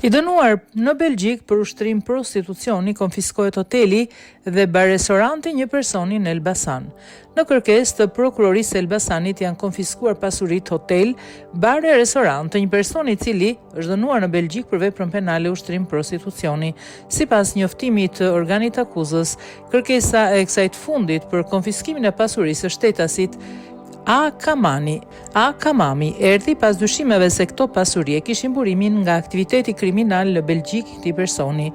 I dënuar në Belgjikë për ushtrim prostitucioni konfiskohet hoteli dhe bar-restoranti një personi në Elbasan. Në kërkesë të Prokurorisë së Elbasanit janë konfiskuar pasuritë hotel, bar e restorant të një personi i cili është dënuar në Belgjikë për veprën penale ushtrim prostitucioni. Sipas njoftimit të organit të akuzës, kërkesa e kësaj të fundit për konfiskimin e pasurisë së shtetasit A. Kamani, A. Kamami erdhi pas dyshimeve se këto pasuri e kishin burimin nga aktiviteti kriminal në Belgjikë i këtij personi.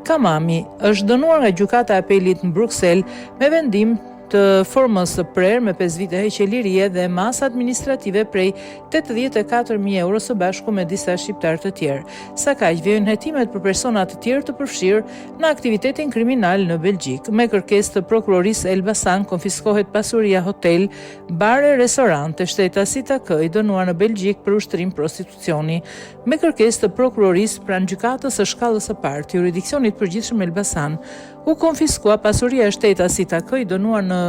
Kamami është dënuar nga Gjykata e Apelit në Bruksel me vendim të formës së prerë me 5 vite heqje lirie dhe masë administrative prej 84.000 euro së bashku me disa shqiptarë të tjerë. Sakaq vijojnë hetimet për persona të tjerë të përfshirë në aktivitetin kriminal në Belgjikë. Me kërkesë të Prokurorisë Elbasan konfiskohet pasuria hotel, bar e restorant e shtetasit AK i dënuar në Belgjikë për ushtrim prostitucioni. Me kërkesë të Prokurorisë pranë Gjykatës së Shkallës së Parë të Juridiksionit të Përgjithshëm Elbasan, u konfiskua pasuria e shtetasit AK i dënuar në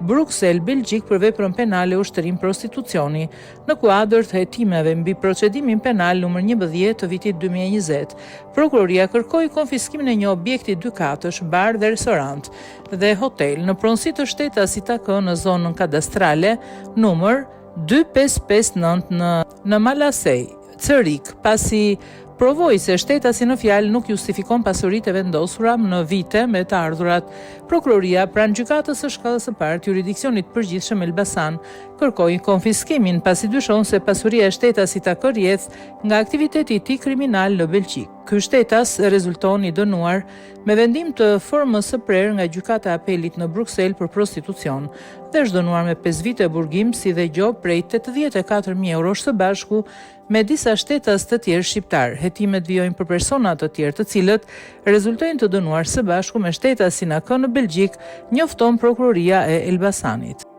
Bruksel, Belgjikë për veprën penale ushtrim prostitucioni. Në kuadër të hetimeve mbi procedimin penal numër 11 të vitit 2020, Prokuroria kërkoi konfiskimin e një objekti dykatësh, bar dhe restorant dhe hotel në pronësi të shtetasit AK në zonën kadastrale numër 2559 në në Malasej, Cërrik, pasi provoi se shtetasi në fjalë nuk justifikon pasuritë e vendosura në vite me të ardhurat. Prokuroria pranë Gjykatës së Shkallës së Parë të Juridiksionit të Përgjithshëm Elbasan kërkoi konfiskimin pasi dyshon se pasuria e shtetasit AK rrjedh nga aktiviteti i tij kriminal në Belgjikë. Ky shtetas rezulton i dënuar me vendim të formës së prerë nga Gjykata e Apelit në Bruksel për prostitucion dhe është dënuar me 5 vite burgim si dhe gjobë prej 84.000 eurosh së bashku me disa shtetas të tjerë shqiptarë. Hetimet vijojnë për persona të tjerë të cilët rezultojnë të dënuar së bashku me shtetasin AK në Belgjikë, njofton Prokuroria e Elbasanit.